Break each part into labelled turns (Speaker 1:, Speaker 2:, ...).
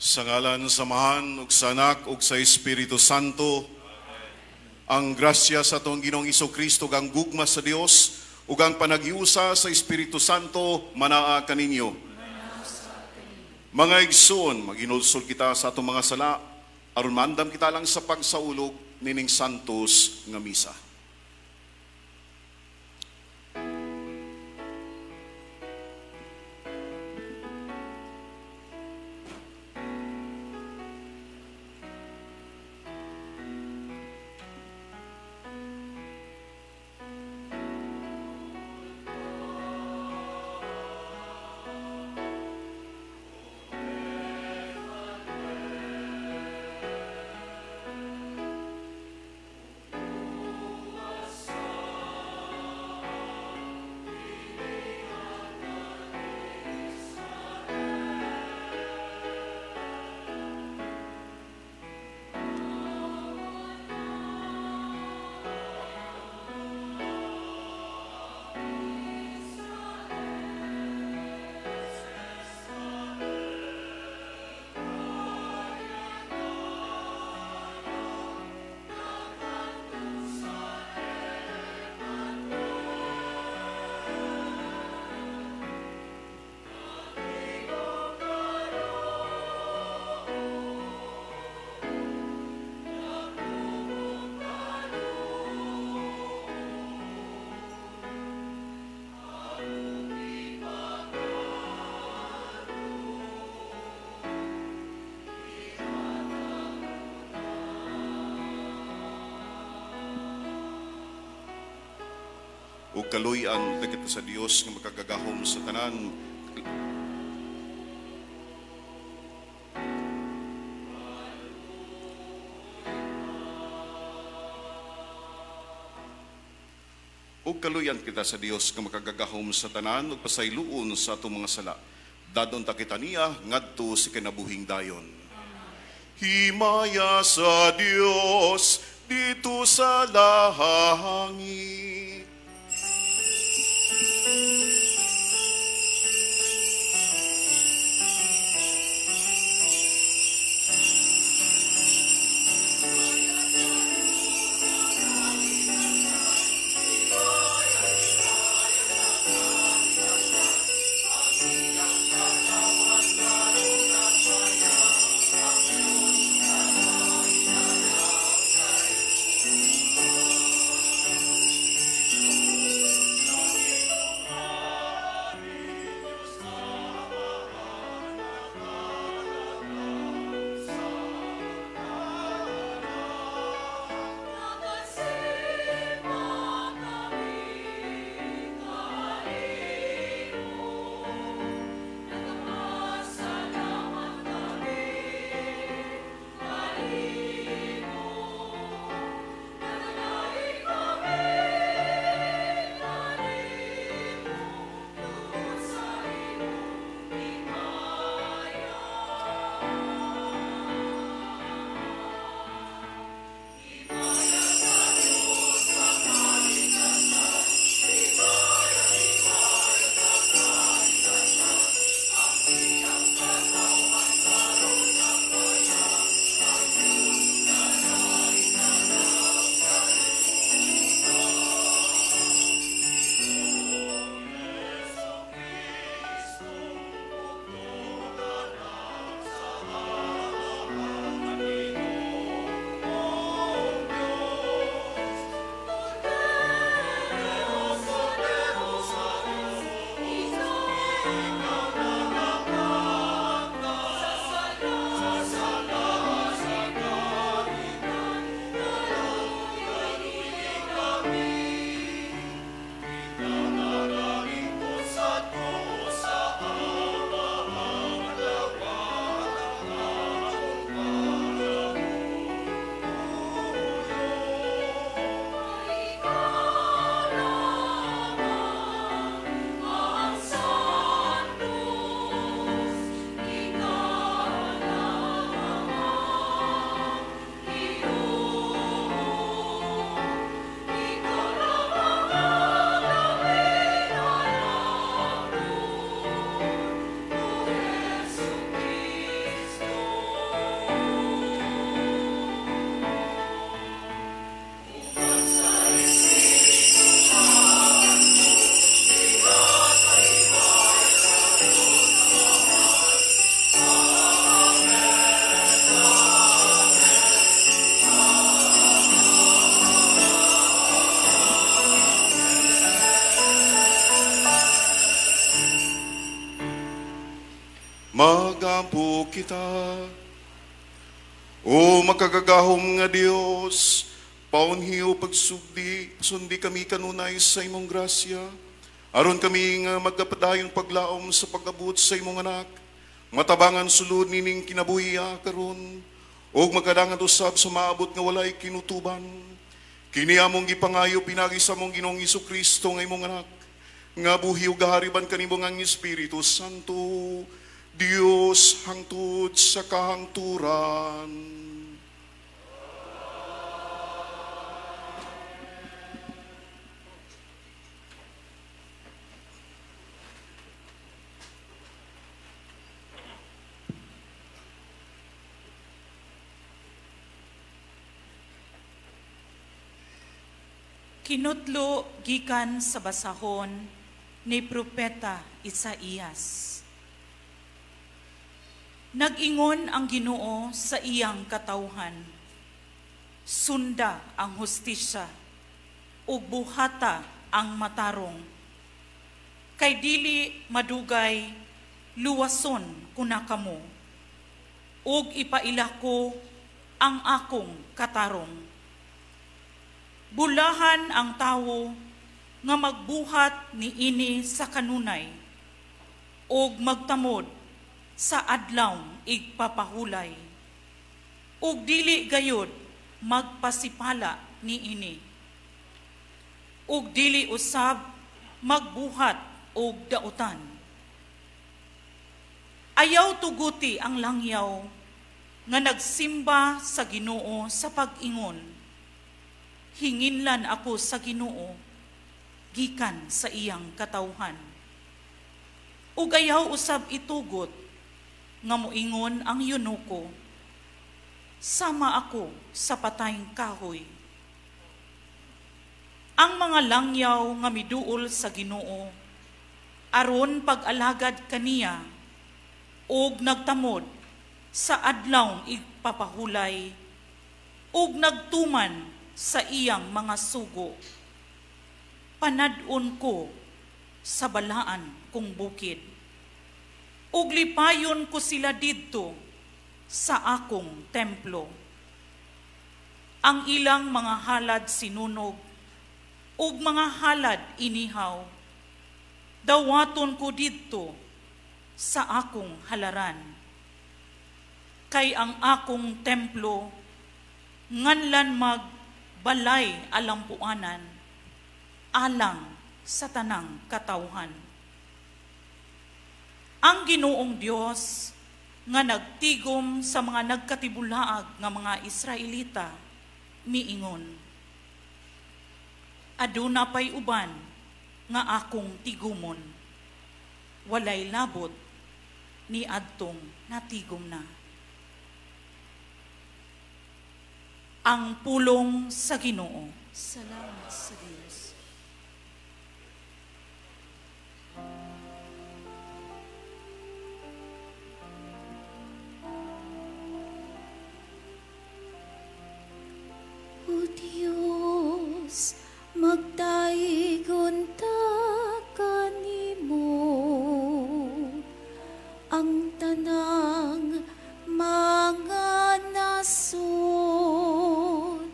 Speaker 1: Sa ngalan sa Amahan, ug sa Anak, ug sa Espiritu Santo, ang grasya sa atong Ginoong Kristo, ang gugma sa Dios, ug ang panaghiusa sa Espiritu Santo manaa kaninyo. Mga igsoon, maghinulsol kita sa atong mga sala, aron maandam kita lang sa pagsaulog nining Santos nga misa. Ug kaluy-an kita sa Dios nga makagagahom sa tanan. Ug kaluy-an kita sa Dios nga makagagahom sa tanan ug pasayloon sa atong mga sala. Dadon ta kita niya ngadto sa kinabuhing dayon. Himaya sa Dios dito sa langit. Magampo kita. O makagagahom nga Dios, paunhi o pagsugdi, sundi kami kanunay sa imong grasya. Aron kami nga magkapadayon paglaom sa pag-abot sa imong anak, matabangan sulod nining kinabuhi karon, ug magkadangan usab sa maabot nga walay kinutuban. Kini among gipangayo pinagi sa among Ginoong Hesus Kristo nga imong anak, nga buhi ug gahariban kanimo ang Espiritu Santo, Dios hangtod sa kahangturan.
Speaker 2: Kinutlo gikan sa basahon ni Propeta Isaías. Nag-ingon ang Ginoo sa iyang katawhan, sunda ang hustisya, ug buhata ang matarong. Kay dili madugay, luwason kuna kamo, ug ipaila ko ang akong katarong. Bulahan ang tawo nga magbuhat niini sa kanunay, ug magtamod sa adlaw igpapahulay, ug dili gayud magpasipala niini, ug dili usab magbuhat og dautan. Ayaw tuguti ang langyaw nga nagsimba sa Ginoo sa pag-ingon, hinginlan ako sa Ginoo gikan sa iyang katawhan. Ug ayaw usab itugot nga moingon ang yunuko, sama ako sa patayng kahoy. Ang mga langyaw nga miduol sa Ginoo aron pag-alagad kaniya ug nagtamod sa adlaw igpapahulay ug nagtuman sa iyang mga sugo, panad-on ko sa balaan kong bukid, ug lipayon ko sila didto sa akong templo. Ang ilang mga halad sinunog ug mga halad inihaw, dawaton ko didto sa akong halaran. Kay ang akong templo nganlan magbalay alampuanan, alang sa tanang katawhan. Ang Ginoong Dios nga nagtigom sa mga nagkatibulaag nga mga Israelita miingon, aduna pay uban nga akong tigumon, walay labot ni adtong natigom na. Ang pulong sa Ginoo.
Speaker 3: Salamat sa Dios. O Dios, magdaigon ta kanimo ang tanang mga nasod.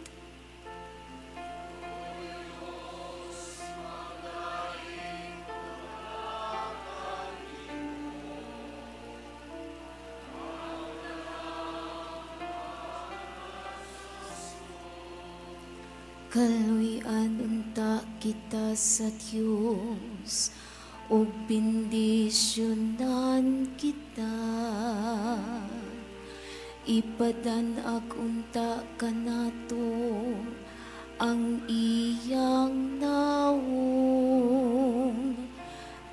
Speaker 3: Kaluy-an unta kita sa Dios ug bendisyonan kita. Ipadan-ag unta kanato ang iyang nawong.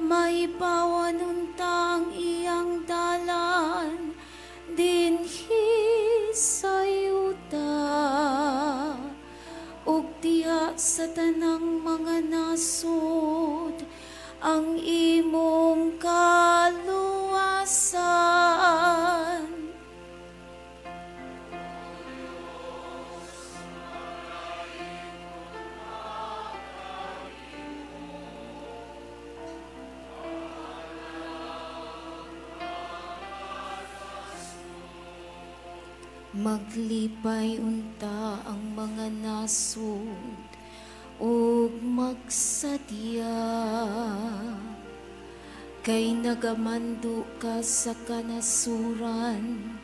Speaker 3: Maibawan unta ang iyang dalan dinhi sa yuta, ug diha sa tanang mga nasod ang imong kaluwasan. Maglipay unta ang mga nasod ug magsadya, kay nagamando ka sa kanasuran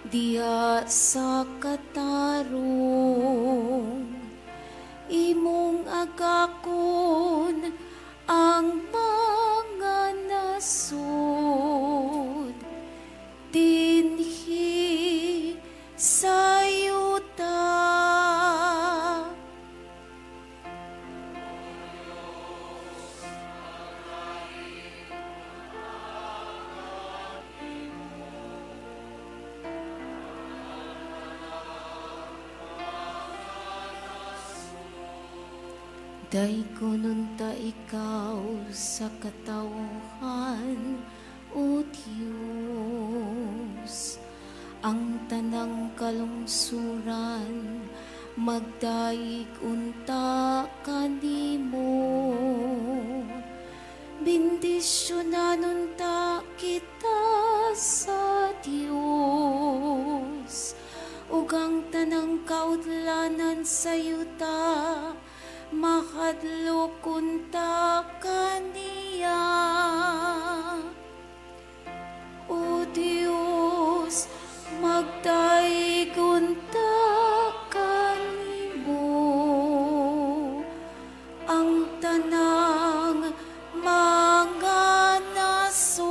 Speaker 3: diha sa katarong. Imong agakon ang mga nasod dinhi sa yuta. Daygon unta ikaw sa katawhan, O Dios. Ang tanang kalungsuran magdayeg unta kanimo. Bendisyonan unta kita sa Dios, ug ang tanang kaudlanan sa yuta mahadlok unta kaniya. O Dios, magdayeg unta kanimo ang tanang mga nasod.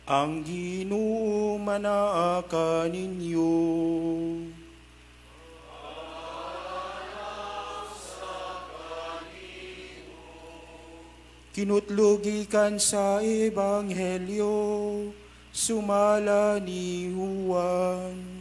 Speaker 4: Ang Ginoo manaa kaninyo. Kinutlugikan sa Ebanghelyo sumala ni Juan.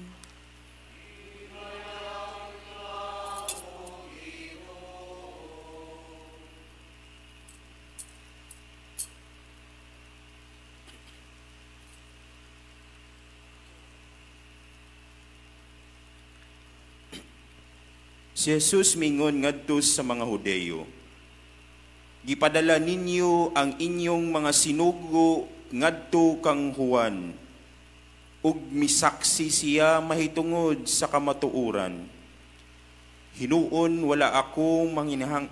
Speaker 4: Si Jesus mingon ngadto sa mga Hudeyo, gipadala ninyo ang inyong mga sinugo ngadto kang Juan, ug misaksi siya mahitungod sa kamatuoran. Hinuon wala ako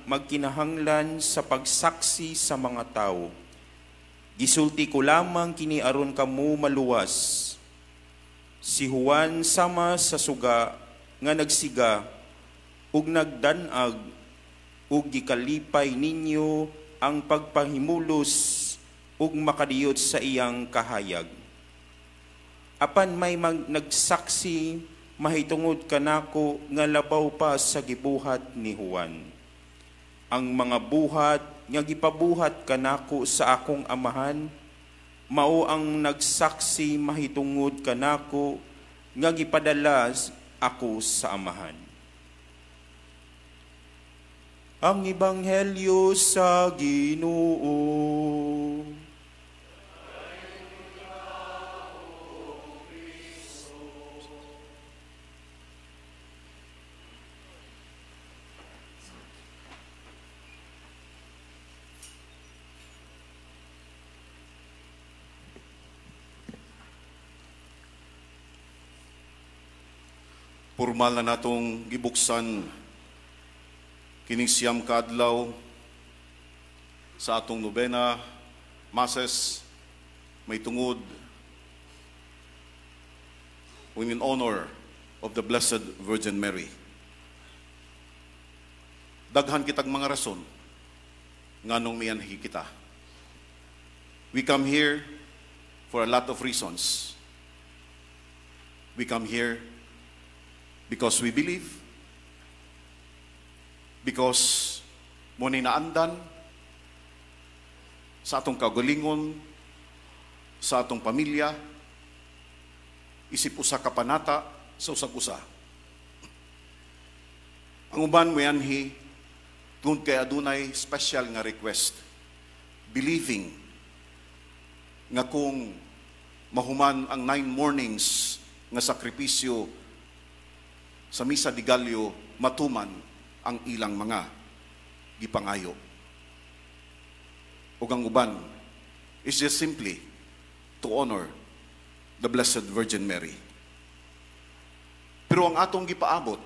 Speaker 4: magkinahanglan sa pagsaksi sa mga tawo. Gisulti ko lamang kini aron kamo maluwas. Si Juan sama sa suga nga nagsiga ug nagdanag ug gikalipay ninyo ang pagpahimulos ug makadiyot sa iyang kahayag. Apan may nagsaksi mahitungod kanako nga labaw pa sa gibuhat ni Juan. Ang mga buhat nga gipabuhat kanako sa akong Amahan, mao ang nagsaksi mahitungod kanako nga gipadala ako sa Amahan. Ang Ebanghelyo sa Ginoo.
Speaker 1: Formal na natong gibuksan kining 9 ka adlaw sa atong nobena masses may tungod in honor of the Blessed Virgin Mary. Daghan kitag mga rason nganong mianhi kita. We come here for a lot of reasons. We come here because we believe, because mo ni naandan sa atong kaugalingon, sa atong pamilya, isip usa ka panata sa usag usa. Ang uban moanhi tungod kay adunay special nga request, believing nga kung mahuman ang 9 mornings nga sakripisyo sa Misa de Gallo, matuman ang ilang mga gipangayo. Ug ang uban is just simply to honor the Blessed Virgin Mary. Pero ang atong gipaabot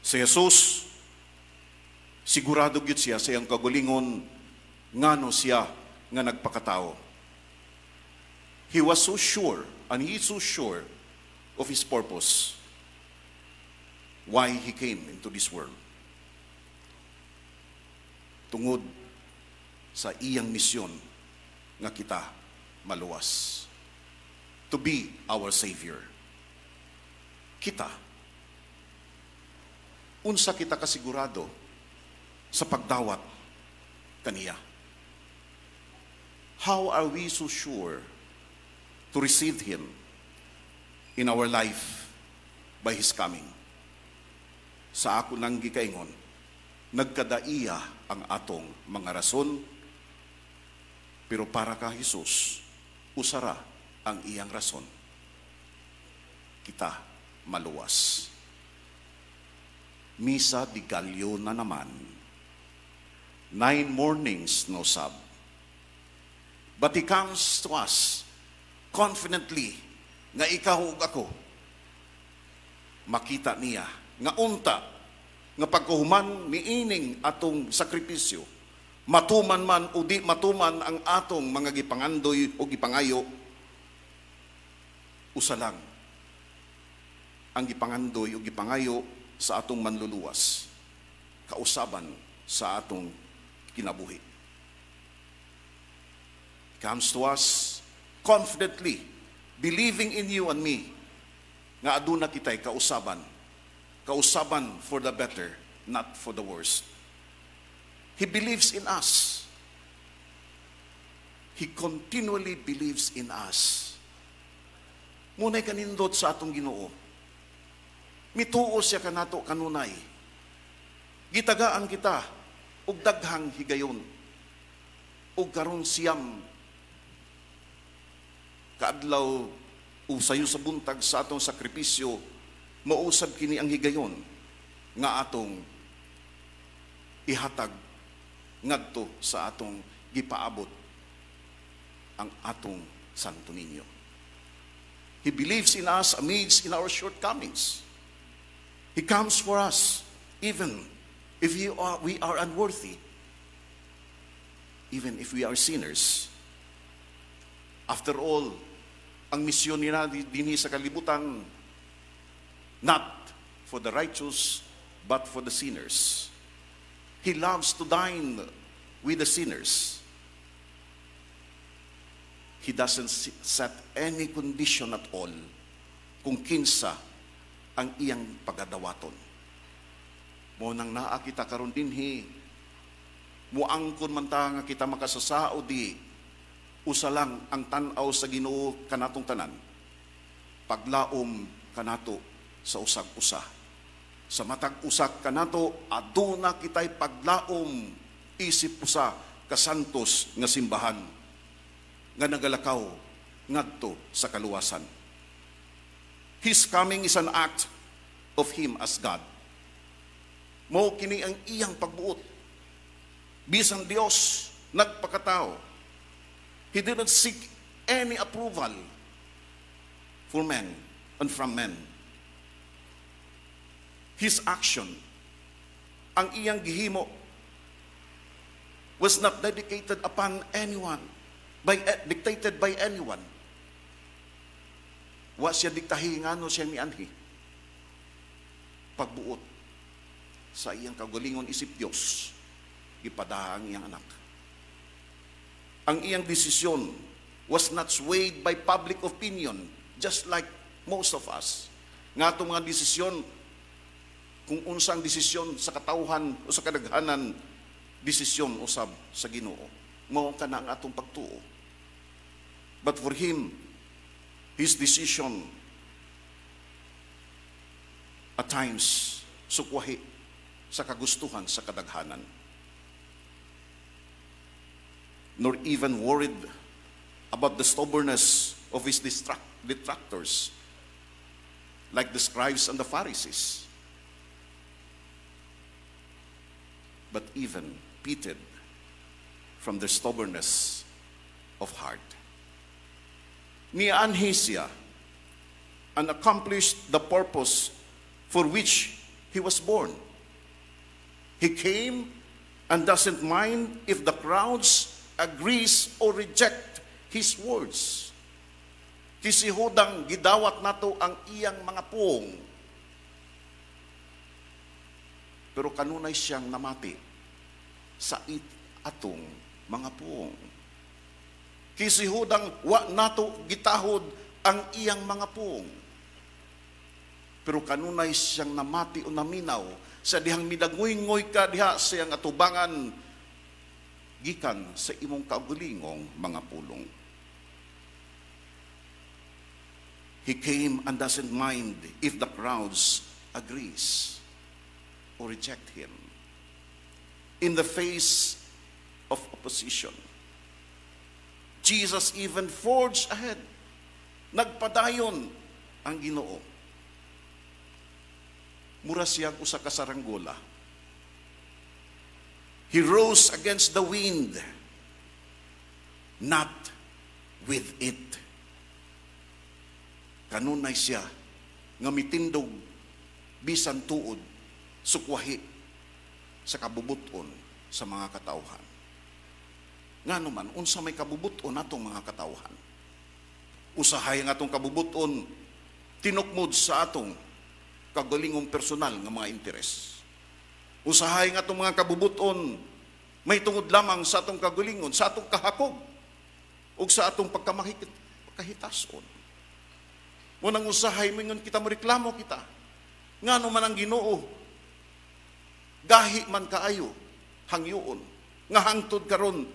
Speaker 1: si Jesus, sigurado gyud siya sa iyang kaugalingon ngano siya nga nagpakatao. He was so sure, and he is so sure of his purpose, why he came into this world. Tungod sa iyang misyon nga kita maluwas. To be our Savior. Kita. Unsa kita kasigurado sa pagdawat kaniya? How are we so sure to receive Him in our life by His coming? Sa ako nang gikaingon, nagkadaiya ang atong mga rason, pero para ka Jesus, usara ang iyang rason. Kita maluwas. Misa de Gallo na naman. 9 mornings no sab. But He comes to us confidently nga ikaw ug ako makita niya nga unta nga pagkuhuman niining atong sakripisyo, matuman man o di matuman ang atong mga gipangandoy o gipangayo, usa lang ang gipangandoy o gipangayo sa atong manluluwas, kausaban sa atong kinabuhi. He comes to us confidently, believing in you and me, nga aduna kita'y kausaban. Kausaban for the better, not for the worst. He believes in us. He continually believes in us. Muna'y kanindot sa atong Ginoo. Mituo siya kanato kanunay. Gitagaan kita og daghang higayon. Og karon 9 kaadlaw o sayo sa buntag sa atong sakripisyo, mausab kini ang higayon nga atong ihatag ngadto sa atong gipaabot ang atong Santo Niño. He believes in us amidst in our shortcomings. He comes for us even if we are unworthy, even if we are sinners. After all, ang misyon nila dinhi sa kalibutan, not for the righteous, but for the sinners. He loves to dine with the sinners. He doesn't set any condition at all kung kinsa ang iyang pagadawaton. Mao nang naa kita karon dinhi, muangkon man ta nga kita makasasao di, usa lang ang tan-aw sa Ginoo kanatong tanan. Paglaom kanato sa usag-usa. Sa matag usa kanato, aduna kitay paglaom isip usa ka santos nga simbahan nga nagalakaw ngadto sa kaluwasan. His coming is an act of Him as God. Mao kini ang iyang pagbuot. Bisan Dios, nagpakatao. He didn't seek any approval for men and from men. His action, ang iyang gihimo, was not dedicated upon anyone, dictated by anyone. Wa siya diktahi ngano siya mianhi. Pagbuot sa iyang kaugalingon isip Dios, gipada ang iyang anak. Ang iyang desisyon was not swayed by public opinion, just like most of us. Nga atong mga desisyon, kung unsang desisyon sa katawhan o sa kadaghanan, desisyon usab sa Ginoo. Mao kana ang atong pagtuo. But for him, his decision at times sukwahi sa kagustuhan sa kadaghanan. Nor even worried about the stubbornness of his detractors, like the scribes and the Pharisees, but even pitied from their stubbornness of heart. Nianhi siya and accomplished the purpose for which he was born. He came and doesn't mind if the crowds agrees or reject his words. Kisihodang gidawat nato ang iyang mga puong. Pero kanunay siyang namati sa atong mga puong. Kisihudang wa nato gitahod ang iyang mga puong. Pero kanunay siyang namati o naminaw sa dihang midagoy-ngoy ka diha sa iyang atubangan gikan sa imong kaugalingong mga pulong. He came and doesn't mind if the crowds agrees or reject him. In the face of opposition, Jesus even forged ahead. Nagpadayon ang Ginoo. Mura siyang usa ka saranggola. He rose against the wind, not with it. Kanunay siya nga mitindog bisan tuod sukwahi sa kabubuton sa mga katawhan. Ngano man, unsa may kabubuton atong mga katawhan? Usahay ang atong kabubuton tinukmod sa atong kagalingong personal nga mga interes. Usahay ang atong mga kabubuton may tungod lamang sa atong kagalingon, sa atong kahakog, ug sa atong pagkamahitason. Munang usahay mingon kita, moreklamo kita. Ngano man ang Ginoo, gahi man kaayo, hangyoon, nga hangtod karon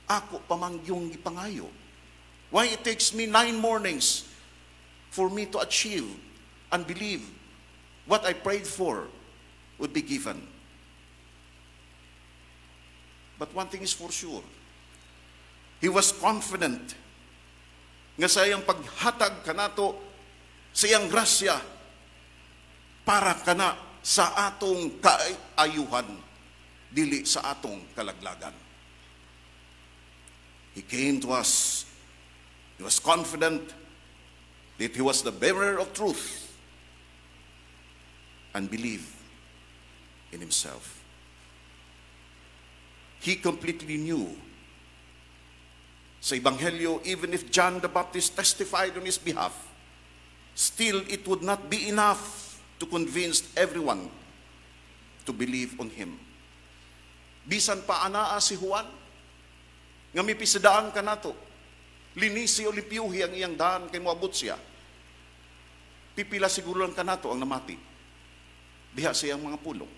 Speaker 1: ako pamangyong gipangayo. Why it takes me 9 mornings for me to achieve and believe what I prayed for would be given. But one thing is for sure, he was confident nga sa iyang paghatag kanato sa iyang grasya para kana sa atong kaayuhan, dili sa atong kalaglagan. He came to us. He was confident that he was the bearer of truth and believed in himself. He completely knew. Sa Ebanghelyo, even if John the Baptist testified on his behalf, still it would not be enough to convince everyone to believe on him. Bisan pa anaa si Juan, nga mipisidaan kanato, linisi o lipyuhi ang iyang daan kay moabot siya. Pipila siguro lang kanato ang namati diha sa iyang mga pulong.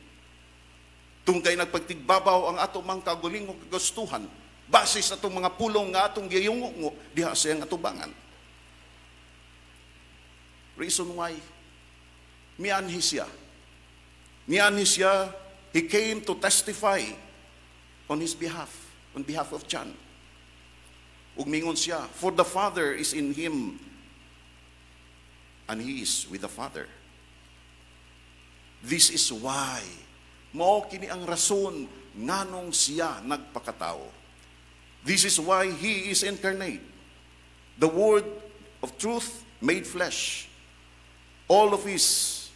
Speaker 1: Tungkay nagpagtigbabaw ang ato mang kaugalingon kagustuhan, base sa atong mga pulong nga atong giyungo diha sa iyang atubangan. Reason why mianhi siya. Mianhi siya, he came to testify on his behalf, on behalf of John. Ug mingon siya, "For the Father is in him and he is with the Father." This is why, mao kini ang rason nganong siya nagpakatao. This is why he is incarnate. The Word of truth made flesh. All of his,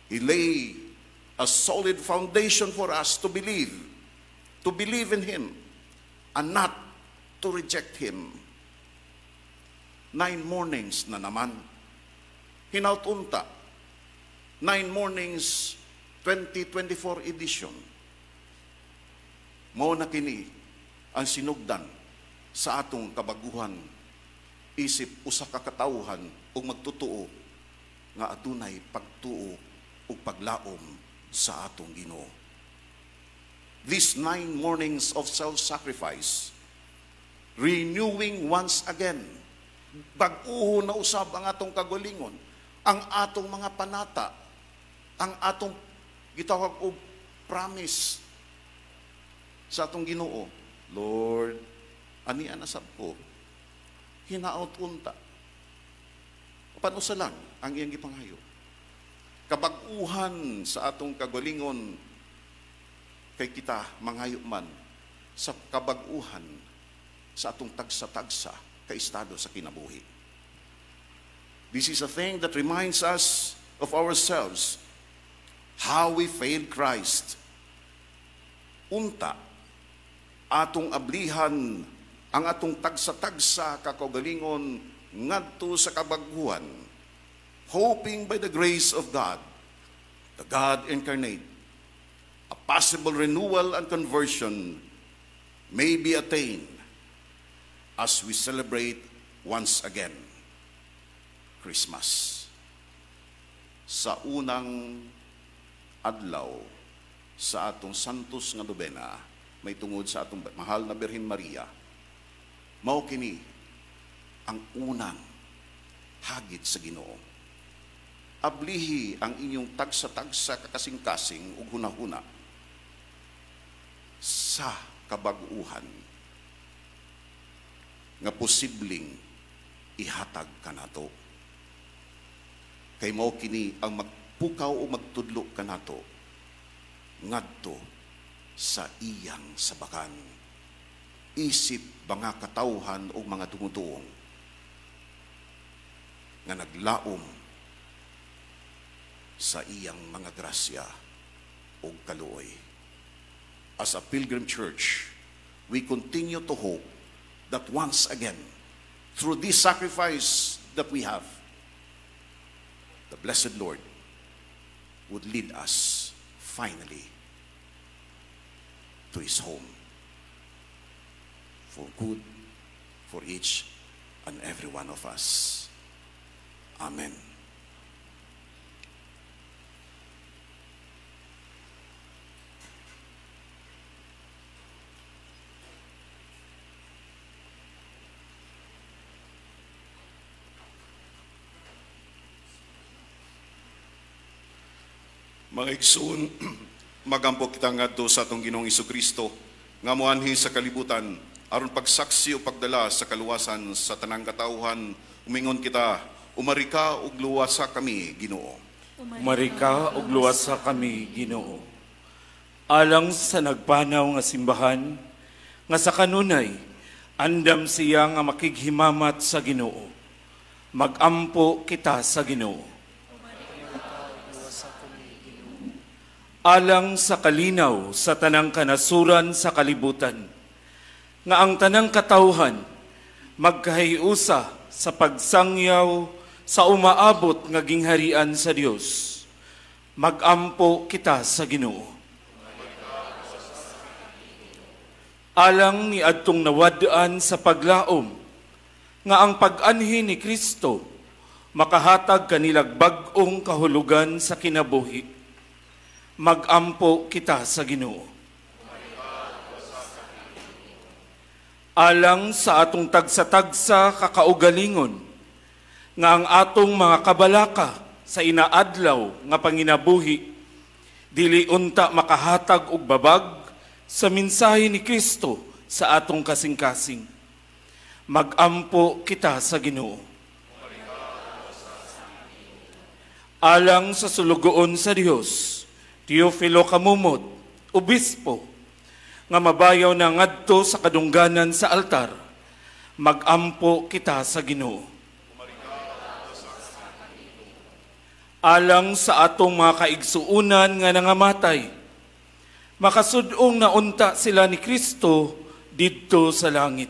Speaker 1: he lay a solid foundation for us to believe in him, and not to reject him. 9 mornings na naman. Hinaut unta. 9 Mornings 2024 edition. Mao na kini ang sinugdan sa atong kabaguhan isip usa ka katawhan ug magtutuo nga adunay pagtuo ug paglaom sa atong Ginoo. These 9 mornings of self-sacrifice, renewing once again, bag-uho na usab ang atong kagalingon, ang atong mga panata, ang atong gitawag og promise sa atong Ginoo. Lord, ania na sab ko, hinaot unta. Apan usa lang ang iyang gipangayo. Kabag-uhan sa atong kagalingon kay kita mangayo man sa kabag-uhan sa atong tagsa-tagsa ka estado sa kinabuhi. This is a thing that reminds us of ourselves, how we failed Christ. Unta, atong ablihan ang atong tagsa-tagsa kakaugalingon ngadto sa kabaguhan, hoping by the grace of God, the God incarnate, a possible renewal and conversion may be attained as we celebrate once again Christmas. Sa unang adlaw sa atong Santos nga nobena, may tungod sa atong mahal na Birhen Maria, mao kini ang unang hagit sa Ginoo. Ablihi ang inyong tagsa-tagsa kakasing-kasing ug hunahuna sa kabaguhan nga posibleng ihatag kanato. Kay mao kini ang magpukaw o magtudlo kanato ngadto sa iyang sabakan. Isip mga katawhan o mga tumutuong nga naglaom sa iyang mga grasya o kaluoy. As a pilgrim church, we continue to hope that once again, through this sacrifice that we have, the blessed Lord would lead us finally to His home for good for each and every one of us. Amen. Mga igsoon, magampo kita ngadto sa atong Ginoong Kristo nga moanhi sa kalibutan aron pagsaksi o pagdala sa kaluwasan sa tanang katawhan. Umingon kita, umarika ug luwasa kami, Ginoo.
Speaker 5: Umarika ug luwasa kami, Ginoo. Alang sa nagpanaw nga simbahan nga sa kanunay andam siya nga makighimamat sa Ginoo. Magampo kita sa Ginoo. Alang sa kalinaw sa tanang kanasuran sa kalibutan, nga ang tanang katawhan magkahiusa sa pagsangyaw sa umaabot nga gingharian sa Dios. Magampo kita sa Ginoo. Alang ni adtong nawad-an sa paglaom nga ang pag-anhi ni Kristo makahatag kanilag bag-ong kahulugan sa kinabuhi. Magampo kita sa Ginoo. Alang sa atong tagsa-tagsa kakaugalingon nga ang atong mga kabalaka sa inaadlaw nga panginabuhi dili unta makahatag og babag sa mensahe ni Kristo sa atong kasing-kasing. Magampo kita sa Ginoo. Alang sa sulugoon sa Dios, Teofilo Camomot, obispo, nga mabayaw na ngadto sa kadungganan sa altar, magampo kita sa Ginoo. Alang sa atong mga kaigsuunan nga nangamatay, makasudong na unta sila ni Kristo didto sa langit.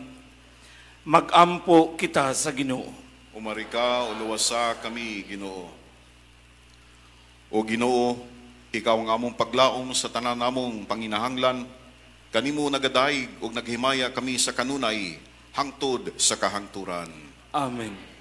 Speaker 5: Magampo kita sa Ginoo.
Speaker 1: Umarika o luwasa kami, Ginoo. O Ginoo, ikaw ang among paglaom sa tanan namong panginahanglan, kanimo nagadayeg ug naghimaya kami sa kanunay hangtod sa kahangturan.
Speaker 5: Amen.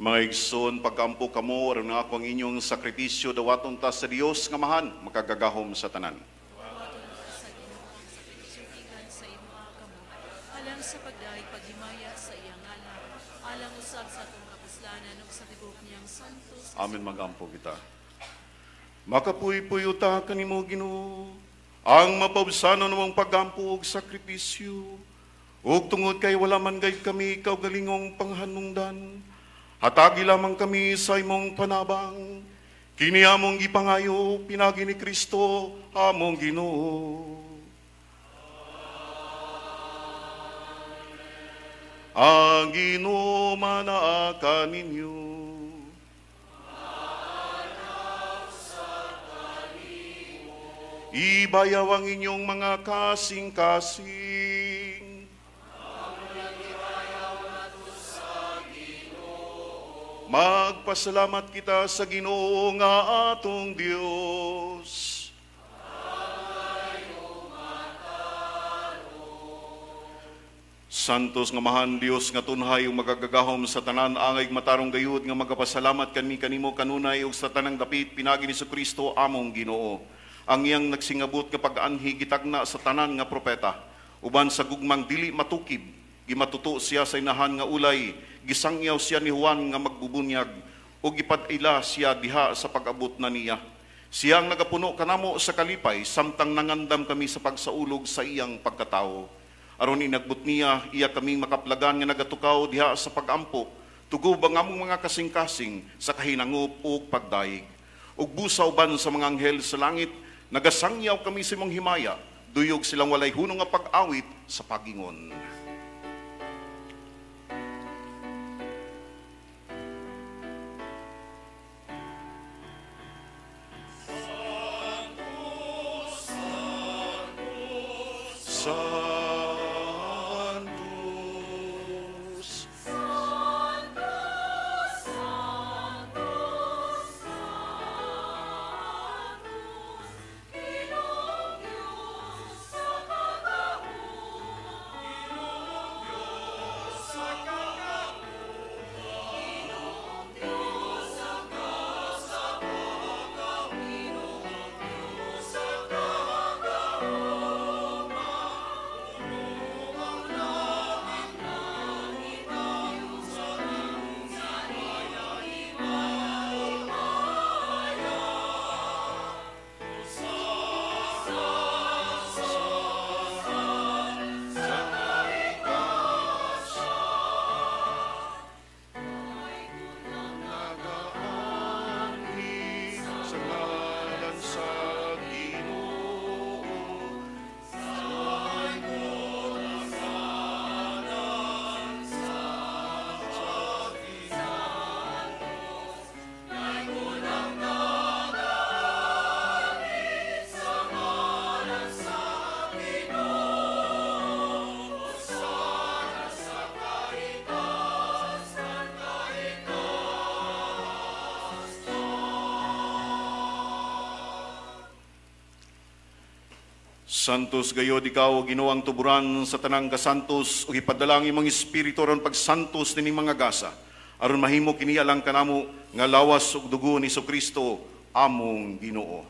Speaker 1: Mga igsoon, pagkampo kamo, aron nga ako ang inyong sakripisyo, dawaton ta sa Dios nga mahan, makagagahom sa tanan.
Speaker 6: Dawaton ta sa Ginoo ang sakripisyo gikan sa imong kamot, alang sa pagdayeg paghimaya sa iyang ngalan, alang usab sa atong kapuslanan ug sa tibuok niyang santos.
Speaker 1: Amen, magampo kita. Makapuypuyo ta kanimo, Ginoo, ang mapabsanon namong paggampo ug sakripisyo, ug tungod kay wala man gayud kami kaugalingong panghanungdan, hatagi lamang kami sa imong panabang. Kini among gipangayo pinagi ni Kristo among Ginoo. Ang Ginoo manaa kaninyo. Ibayaw ang inyong mga kasing-kasing. Magpasalamat kita sa Ginoo nga atong Dios. Santos nga mahan Dios nga tunhay ug magagagahom sa tanan, angay matarong gayud nga magapasalamat kami kanimo kanunay ug sa tanang dapit pinagi ni Kristo among Ginoo. Ang iyang nagsingabot nga pag-anhi gitagna sa tanan nga propeta, uban sa gugmang dili matukib, gimatuto siya sa inahan nga ulay, gisangyaw siya ni Juan nga magbubunyag, ug gipad-ila siya diha sa pag-abot na niya. Siya ang nagapuno kanamo sa kalipay, samtang nangandam kami sa pagsaulog sa iyang pagkatao. Aron inagbot niya, iya kaming makaplagan nga nagatukaw diha sa pag-ampo, tugob ang among mga kasing-kasing sa kahinangop ug pagdayeg. Ug busaw ban sa mga anghel sa langit, nagasangyaw kami sa imong himaya, duyog silang walay hunong nga pag-awit sa pagingon. Santos,
Speaker 6: Santos, Santos, Santos, Ginoong Diyos sa kagahuma. Ginoong Diyos sa kagahuma. Ginoong Diyos sa kagahuma. Ginoong Diyos sa kagahuma.
Speaker 1: Nagaanhi sa ngalan sa Ginoo. Santos gayod ikaw, Ginoo, ang tuburan sa tanang kasantos, ug ipadala ang imong espiritu aron pagsantos nining mga gasa, aron mahimo kini alang kanamo nga lawas ug dugo ni Kristo among Ginoo.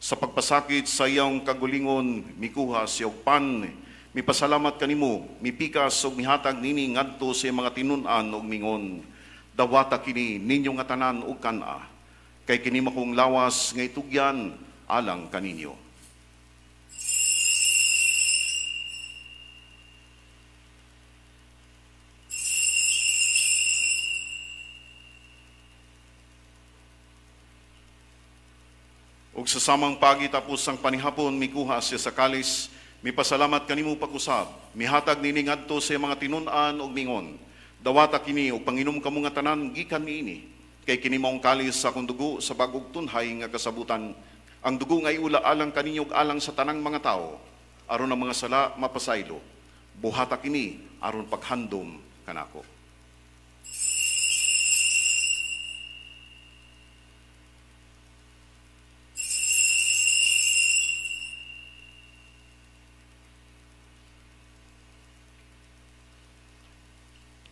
Speaker 1: Sa pagpasakit sa iyang kagulingon, mikuha siya og pan, mipasalamat kanimo, mipikas ug mihatag nini ngadto sa iyang mga tinun-an ug mingon, dawata kini ninyo nga tanan ug kan-a, kay kini makong lawas nga itugyan alang kaninyo. Ug sa samang pagi tapos ang panihapon, mikuha siya sa kalis, mipasalamat kanimo pag-usab, mihatag nini ngadto sa iyang mga tinun-an ug mingon, dawata kini ug panginom kamo nga tanan gikan niini, kay kini maong kalis sa akong dugo sa bag-ong tunhay nga kasabutan, ang dugo nga iula alang kaninyo ug alang sa tanang mga tawo, aron ang mga sala mapasaylo. Buhata kini aron paghandom kanako.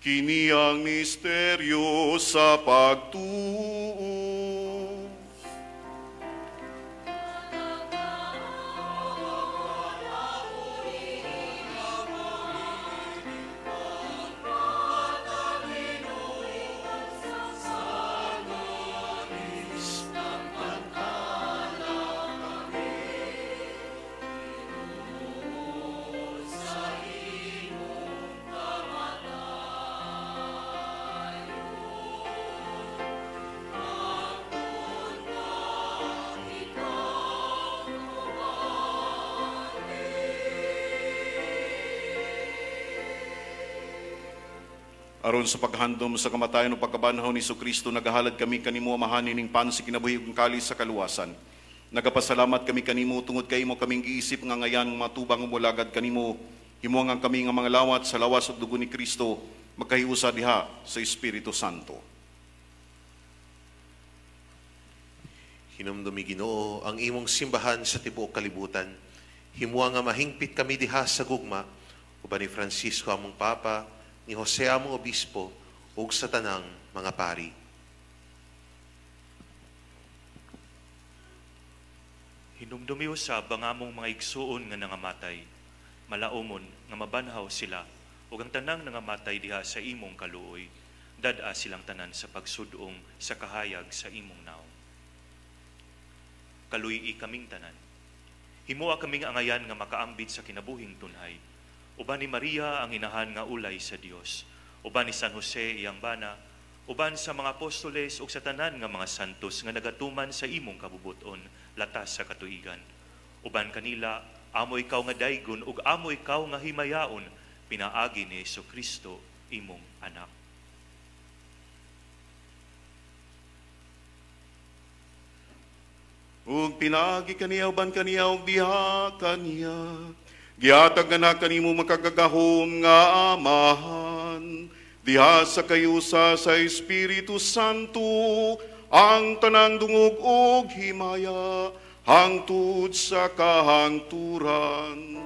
Speaker 1: Kini ang misteryo sa pagtuo. Aron sa paghandom sa kamatayon o pagkabanhaw ni Kristo, nagahalad kami kanimo Amahan ining pan sa kinabuhi ug kalis sa kaluwasan. Nagapasalamat kami kanimo tungod kay imo kaming giisip nga ngayan matubang umulagad kanimo. Himo nga kami nga mga lawat sa lawas ug dugo ni Kristo makahiusa diha sa Espiritu Santo.
Speaker 7: Hinumdumi Ginoo ang imong simbahan sa tibuok kalibutan. Himo nga mahingpit kami diha sa gugma uban ni Francisco among Papa, ni Jose among Obispo, ug sa tanang mga pari.
Speaker 8: Hinumdumi usab ang among mga igsuon nga nangamatay, malaumon nga mabanhaw sila, ug ang tanang nangamatay diha sa imong kaluoy, dad-a silang tanan sa pagsudong sa kahayag sa imong naong. Kaluy-i kaming tanan. Himoa kaming angayan nga makaambit sa kinabuhing tunhay. Uban ni Maria ang inahan nga ulay sa Dios, uban ni San Jose iyang bana, uban sa mga apostoles ug sa tanan nga mga santos nga nagatuman sa imong kabubuton latas sa katuigan. Uban kanila amo ikaw nga daygon ug amo ikaw nga himayaon pinaagi ni Jesucristo imong anak.
Speaker 1: Ug pinaagi kaniya uban kaniya ug diha kaniya, gihatag na kanimo makagagahom nga Amahan, diha sa kayusa sa Espiritu Santo, ang tanang dungog og himaya, hangtod sa kahangturan.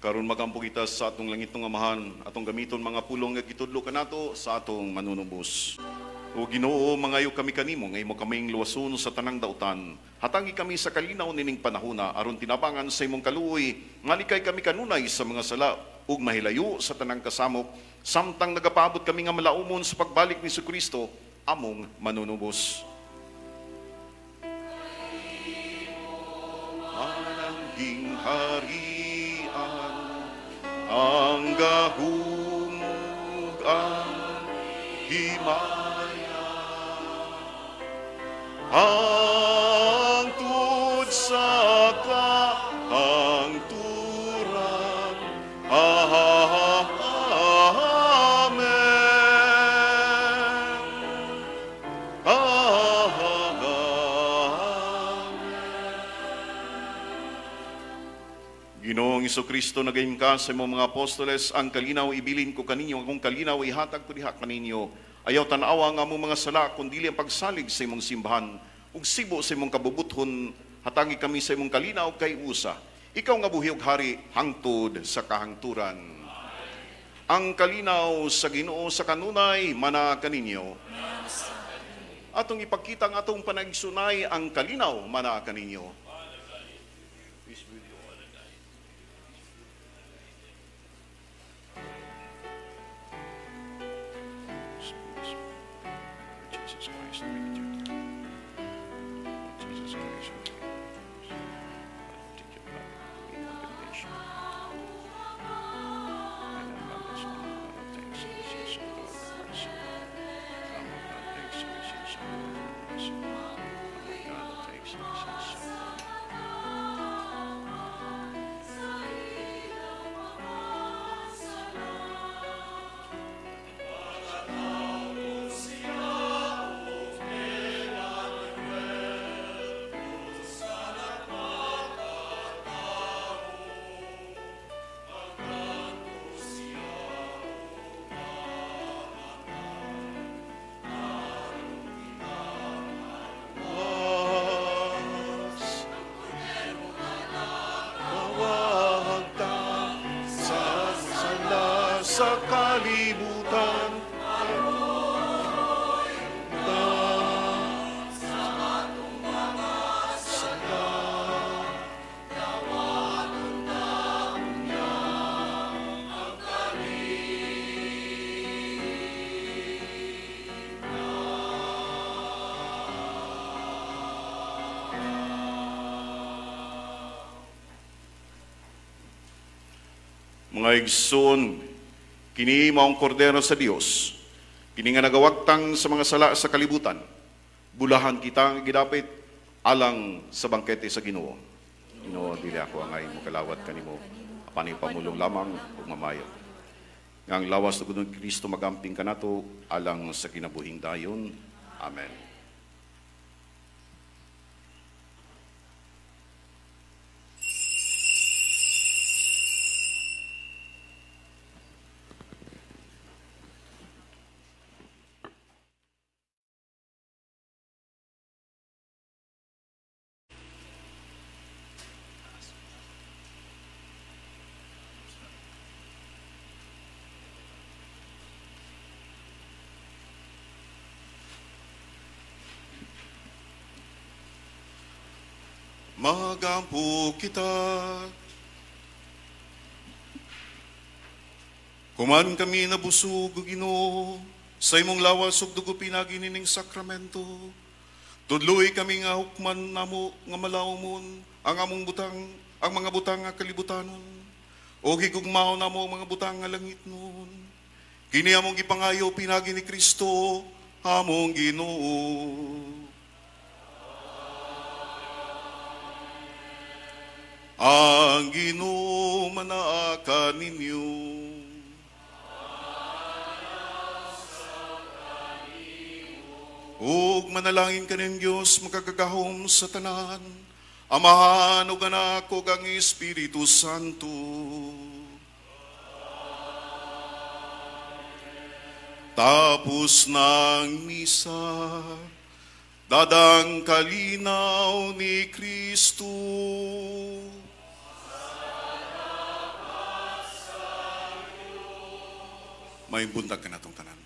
Speaker 1: Karon magampo kita sa atong langitnong Amahan, atong gamiton mga pulong nga gitudlo kanato sa atong manunubos. O Ginoo, mangayo kami kanimo nga imo kaming luwason sa tanang dautan. Hatangi kami sa kalinaw nining panahona aron tinabangan sa imong kaluoy, ngalikay kami kanunay sa mga sala ug mahilayo sa tanang kasamok, samtang nagapaabot kami nga malaumon sa pagbalik ni Jesucristo, among manunubos. Anang ginghari ang gahum ug ang himaya, hangtod sa kahangturan. Amen. Amen. Ginoong Jesucristo, nagayim ka sa imong mga apostoles, ang kalinaw ibilin ko kaninyo, akong kalinaw ihatag ko diha kaninyo. Ayaw tan-awa ang among mga sala, kundili ang pagsalig sa imong simbahan, ug sibo sa imong kabubuthon, hatangi kami sa imong kalinaw kay usa. Ikaw nga buhi ug hari hangtod sa kahangturan. Ang kalinaw sa Ginoo sa kanunay mana kaninyo. Atong ipakita ang atong panagsunay, ang kalinaw mana kaninyo. Mga igsoon, kini maong kordero sa Dios, kini nga nagawagtang sa mga sala sa kalibutan. Bulahan kita nga gidapit alang sa bangkete sa Ginoo. Ginoo, dili ako angay mokalawat kanimo, apan ipamulong lamang ug mamayo. Nga ang lawas ug dugo ni Kristo magamping kanato alang sa kinabuhing dayon. Amen. Magampo kita. Kuman kami nabusog, Ginoo, sa imong lawas ug dugo pinagi nining sakramento. Tudloy kami nga hukman namo nga malawmon ang among butang, ang mga butang nga kalibutanon. O gigugmaon namo ang mga butang nga langitnon. Kini among gipangayo pinagi ni Kristo, among Ginoo. Ang Ginoo manaa kaninyo. Ug manalangin kaning Dios makagagahom sa tanan, Amahan ug Anak ug ang Espiritu Santo. Tapos ng misa, dadang kalinaw ni Kristo. May buntag ka na itong tanan.